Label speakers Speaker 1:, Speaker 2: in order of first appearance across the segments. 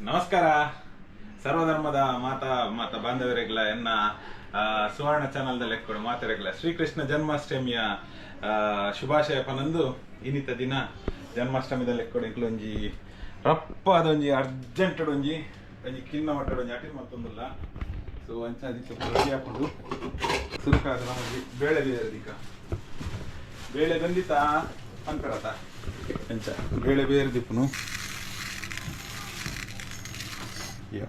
Speaker 1: ನಮಸ್ಕಾರ. ಸರ್ವಧರ್ಮದ ಮಾತಾ ಮಾತ ಬಾಂಧವರಿಗೆಲ್ಲ ಎನ್ನ ಸುವರ್ಣ ಚಾನಲ್ದ ಲೆಕ್ಕಡು ಮಾತೆರೆಗ್ಲ ಶ್ರೀಕೃಷ್ಣ ಜನ್ಮಾಷ್ಟಮಿಯ ಶುಭಾಶಯ ಪನಂದು. ಇನಿತ ದಿನ ಜನ್ಮಾಷ್ಟಮಿದ ಲೆಕ್ಕಡು ಎಂಕ್ಲು ಒಂಜಿ ರಪ್ಪಾದ ಒಂಜಿ ಅರ್ಜೆಂಟ್ ಒಂಜಿ ಒಂಜಿ ಕಿನ್ನ ಮಟ್ಟದ ಒಂಜಿ ಅಟಿಲ್ ಮತ್ತೊಂದುಲ್ಲ. ಸೊ ಅಂಚ ಅದಕ್ಕೆ ರೆಡಿ ಹಾಕೊಂಡು ಸುರುಕಾದ ನಮಗೆ ಬೇಳೆ ಬೇರೆ ಬೇಳೆ ಬಂದಿತ್ತಾ ಅನ್ಪರತ ಅಂಚ ಬೇಳೆ ಬೇರೆ ದಿಪ್ಪುನು. Yeah.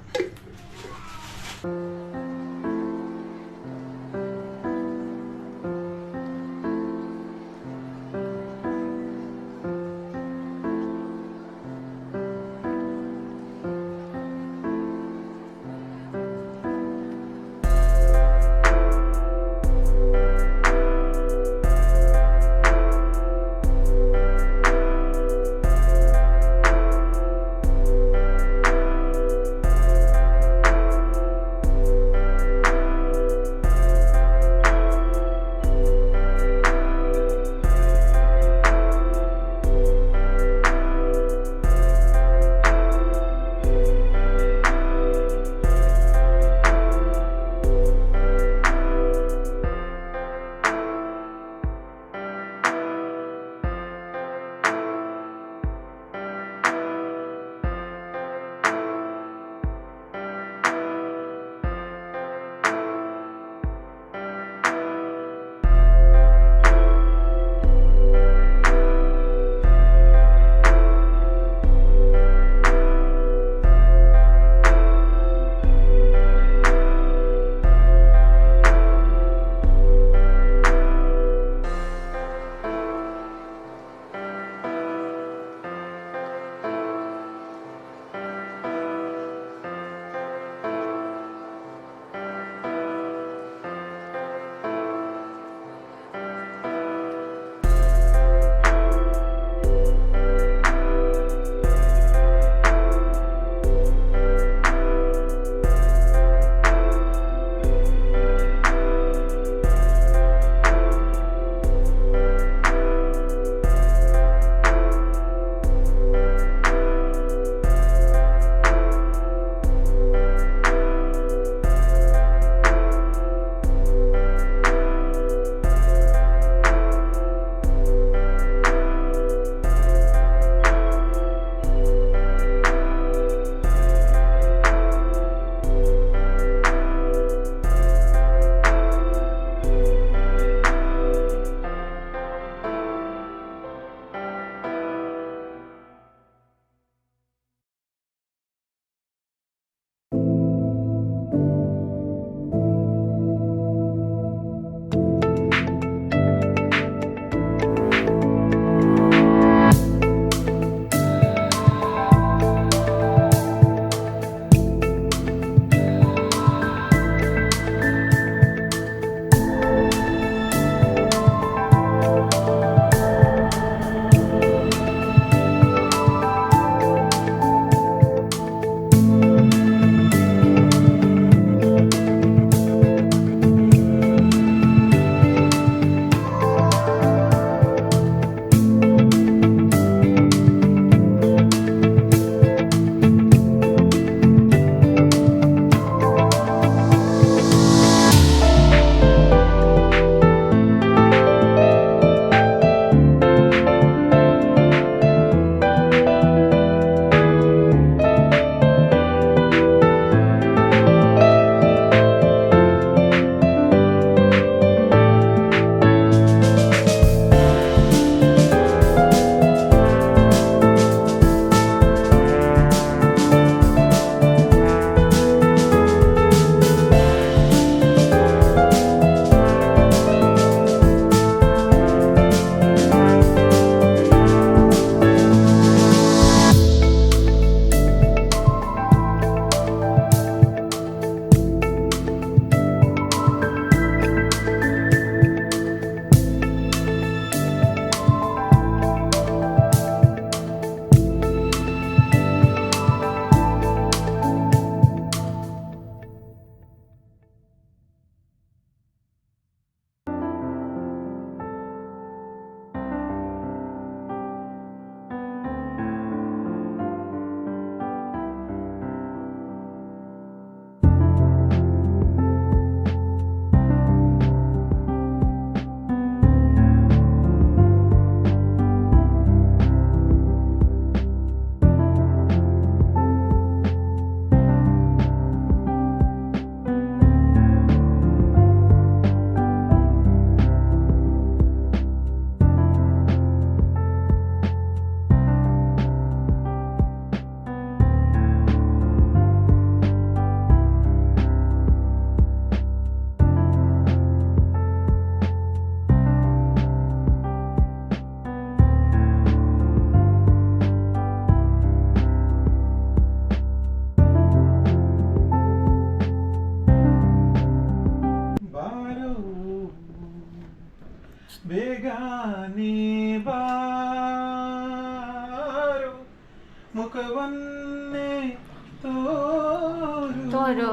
Speaker 2: ತೋರು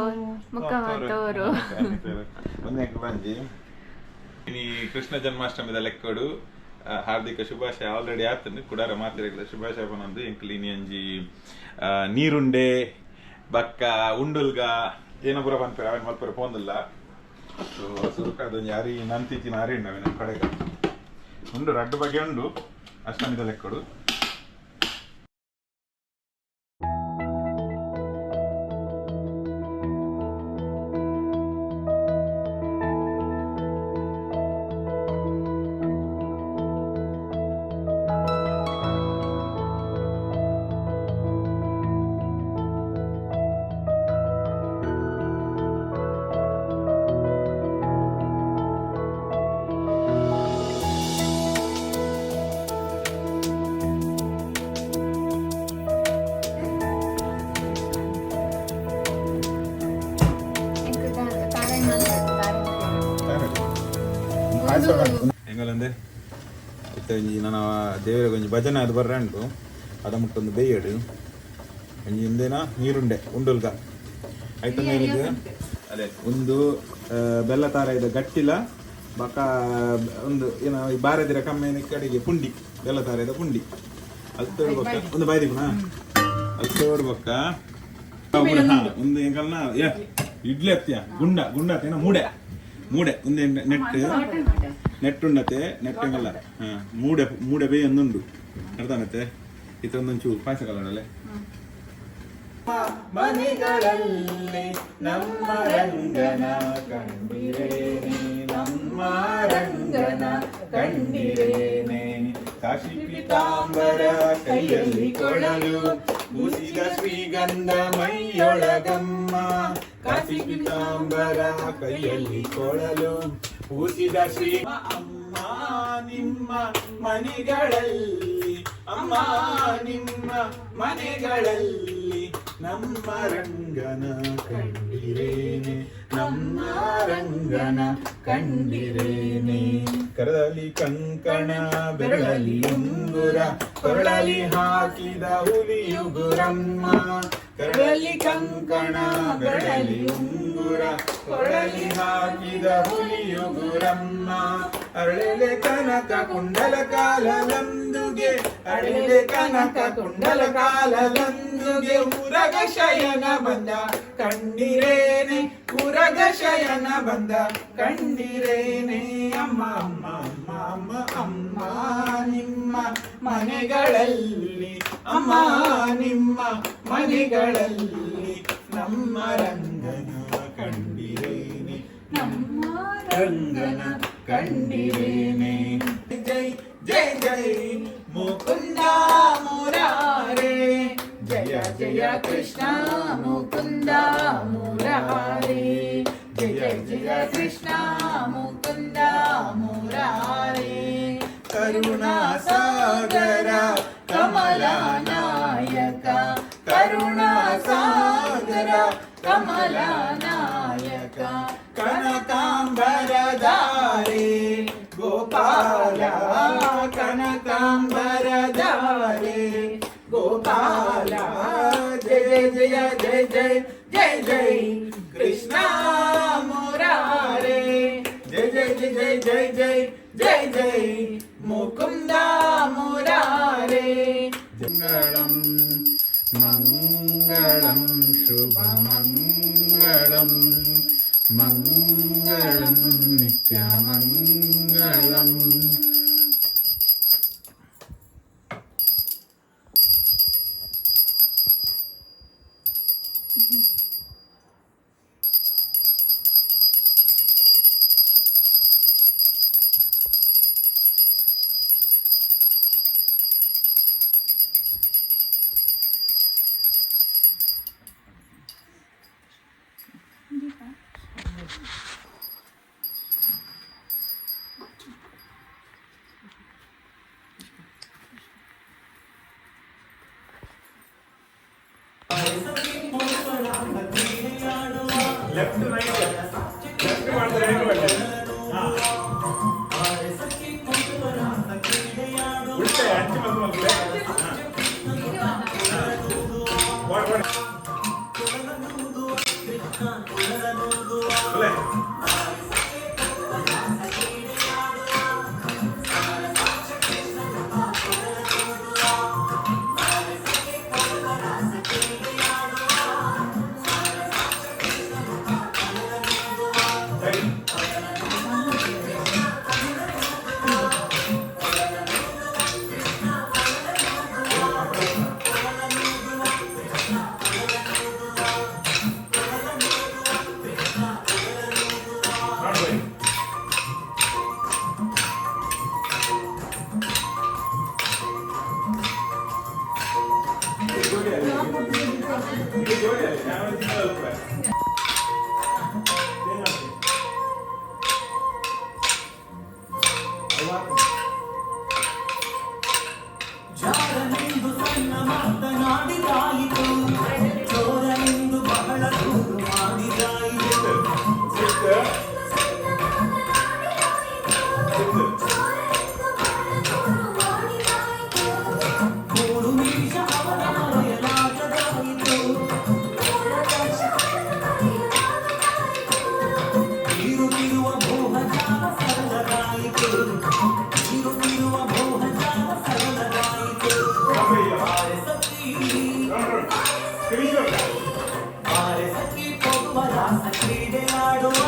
Speaker 2: ಮುಖ ತೋರು.
Speaker 1: ಒಂದೇ ಬಂಜಿ ಇನಿ ಕೃಷ್ಣ ಜನ್ಮಾಷ್ಟಮಿದ ಲೆಕ್ಕಡು ಹಾರ್ದಿಕ ಶುಭಾಶಯ ಆಲ್ರೆಡಿ ಆತಂದು ಕುಡಾರ ಮಾತಿರಗಿಲ್ಲ ಶುಭಾಶಯ ಪನೊಂದು ಎಂಕ್ಲು ಇನಿ ಒಂಜಿ ನೀರುಂಡೆ ಬಕ್ಕ ಉಂಡುಲ್ಗ ಏನೋ ಪೂರ ಪನ್ಪೆರ್ ಅವೆನ್ ಮಲ್ಪೆರೆ ಪೋಂದುಲ್ಲ. ಸೊ ಸುರುಕಾದ ಒಂಜಿ ಅರಿ ನಂತಿತ್ತಿನ ಅರಿ ಉಂಡು ಅವೆನ ಕಡೆಗೆ ಉಂಡು ರಡ್ಡು ಬಗೆ ಉಂಡು ಅಷ್ಟಮಿದ ಲೆಕ್ಕಡು. ಎಂಗಲಂದೆ ಇತ್ತೆ ಒಂಜಿ ನನ ದೇವರಿಗೆ ಒಂಜಿ ಭಜನೆ ಅದು ಬರ್ರೆ ಉಂಟು ಅದ ಮುಟ್ಟೊಂದು ಬೇಯಡು ಒಂಜಿ ಇಂದೇನ ನೀರುಂಡೆ ಉಂಡುಲ್ಗ ಆಯ್ತು. ಅದೇ ಒಂದು ಬೆಲ್ಲ ತಾರಾಯಿದ ಗಟ್ಟಿಲ ಬಕ ಒಂದು ಏನೋ ಈ ಬಾರದಿರ ಕಮ್ಮಿನ ಕಡೆಗೆ ಪುಂಡಿ ಬೆಲ್ಲ ತಾರಾಯಿದ ಪುಂಡಿ ಅಲ್ತೋಡು ಬೊಕ್ಕ ಒಂದು ಬಾಯ್ದಿಗುಣ ಅಲ್ತೋಡು ಬೊಕ್ಕ ಒಂದು ಎಂಕಲ್ನ ಏ ಇಡ್ಲಿ ಅತ್ಯ ಗುಂಡ ಗುಂಡ ಅತ್ತೇನ ಮೂಡೆ ಮೂಡೆ ಒಂದು ನೆಟ್ ನೆಟ್ಟುಂಡತೆ ನೆಟ್ಟಂಗಲ್ಲ ಹಾ ಮೂಡೆ ಮೂಡೆ ಬೇಯ್ ಒಂದುಂಡು ಅರ್ಥಾನತ್ತೆ ಇತ್ತೊಂದೊಂಚೂರು ಪಾಯಸ ಕಲಡಲೆ. ಮನೆಗಳಲ್ಲಿ ನಮ್ಮ ರಂಗನ ಕಂಡಿರೇನೆ ನಮ್ಮ ರಂಗನ ಕಂಡಿರೇನೆ ಕಾಶಿ ಪಿತಾಂಬರ ಕೈಯಲ್ಲಿ ಕೊಳಲು ಭೂಷಿದ ಶ್ರೀಗಂಧ ಮೈಯೊಳಗಮ್ಮ ಕಾಶಿ ಪಿತಾಂಬರ ಕೈಯಲ್ಲಿ ಕೊಳಲು ಪೂಸಿದ ಶ್ರೀ ಅಮ್ಮ ನಿಮ್ಮ ಮನೆಗಳಲ್ಲಿ ಅಮ್ಮ ನಿಮ್ಮ ಮನೆಗಳಲ್ಲಿ ನಮ್ಮ ರಂಗನ ಕಂಡಿರೇನೆ ನಮ್ಮ ರಂಗನ ಕಂಡಿರೇನೆ ಕರದಲ್ಲಿ ಕಂಕಣ ಬೆರಳಲ್ಲಿ ಉಂಗುರ ಕೊರಳಲ್ಲಿ ಹಾಕಿದ ಹುಲಿಯುಗುರಮ್ಮ ಕರಳಲ್ಲಿ ಕಂಕಣ ಬೆರಳಲ್ಲಿ ಉಂಗುರ ಕೊರಳಲ್ಲಿ ಹಾಕಿದ ಹುಲಿಯುಗುರಮ್ಮ ಅರಳೆಲೆ ಕನಕ ಕುಂಡಲ ಕಾಲಲಂದುಗೆ ಅರಳೆಲೆ ಕನಕ ಕುಂಡಲ ಕಾಲಲಂದುಗೆ ಉರಗ ಶಯನ ಬಂದ ಕಂಡಿರೇನೆ ಉರಗ ಶಯನ ಬಂದ ಕಂಡಿರೇನೆ ಅಮ್ಮ ಅಮ್ಮ ಅಮ್ಮ ಅಮ್ಮ ಅಮ್ಮ ನಿಮ್ಮ ಮನೆಗಳಲ್ಲಿ ಅಮ್ಮ ನಿಮ್ಮ ಮನೆಗಳಲ್ಲಿ ನಮ್ಮ ರಂಗನ ಕಂಡಿರೇನೆ ನಮ್ಮ ರಂಗನ ಕಂಡಿರೇನೆ ಜೈ ಜೈ ಜೈ ಮುಕುಂದ ಮುರಾರೇ ಜಯ ಜಯ ಕೃಷ್ಣ ಮುಕುಂದ ಮುರಾರೇ ಜಯ ಜಯ ಕೃಷ್ಣ ಮುಕುಂದ ಮುರಾರೇ ಕರುಣಾ ಸಾಗರ ಕಮಲಾ ನಾಯಕ ಕರುಣಾ ಸಾಗರ ಕಮಲಾ ನಾಯಕ ಕನಕಾಂಬರಧಾರಿ ಗೋಪಾಲ ಕನಕಾಂಬರಧಾರಿ ಗೋಪಾಲ ಜಯ ಜಯ ಜಯ ಜಯ ಜಯ ಜಯ ಕೃಷ್ಣ ಮುರಾರೇ ಜಯ ಜಯ ಜಯ ಜಯ ಜಯ ಜಯ ಜಯ ಮುಕುಂದ ಮುರಾರೇ.
Speaker 3: മംഗളം മംഗളം ശുഭമംഗളം മംഗളം നിത്യമംഗളം.
Speaker 1: ಲೆಫ್ಟ್ ರೈಟ್ ಲೆಫ್ಟ್ ಮಾಡ್ತಾರೆ ರೈಟ್ ಮಾಡ್ತಾರೆ ಉಲ್ಟೆ ಅಂಚು ಮಲ್ತು ಮಲ್ಪುಲೆ.
Speaker 4: ಜಾರನೆಂದು ಸಣ್ಣ ಮಾತನಾಡಿದಾಯಿತು, ಚೋರನೆಂದು ಬಹಳ ದೂರು ಮಾಡಿದಾಯಿತು. ಮೂರು ನಿಮಿಷ ಅವನ ಮರೆಯಲಾಗದಾಯಿತು. ಬೀರುತ್ತಿರುವ ಮೋಹಜಾಲ ಸರಳದಾಯಿತು, ಬೀರುತ್ತಿರುವ ಮೋಹಜಾಲ ಸರಳದಾಯಿತು. ಬಾರೆ ಸಖಿ, ಬಾರೆ ಸಖಿ, ಹೋಗುವ ರಾಸ ಕ್ರೀಡೆ ಆಡುವ.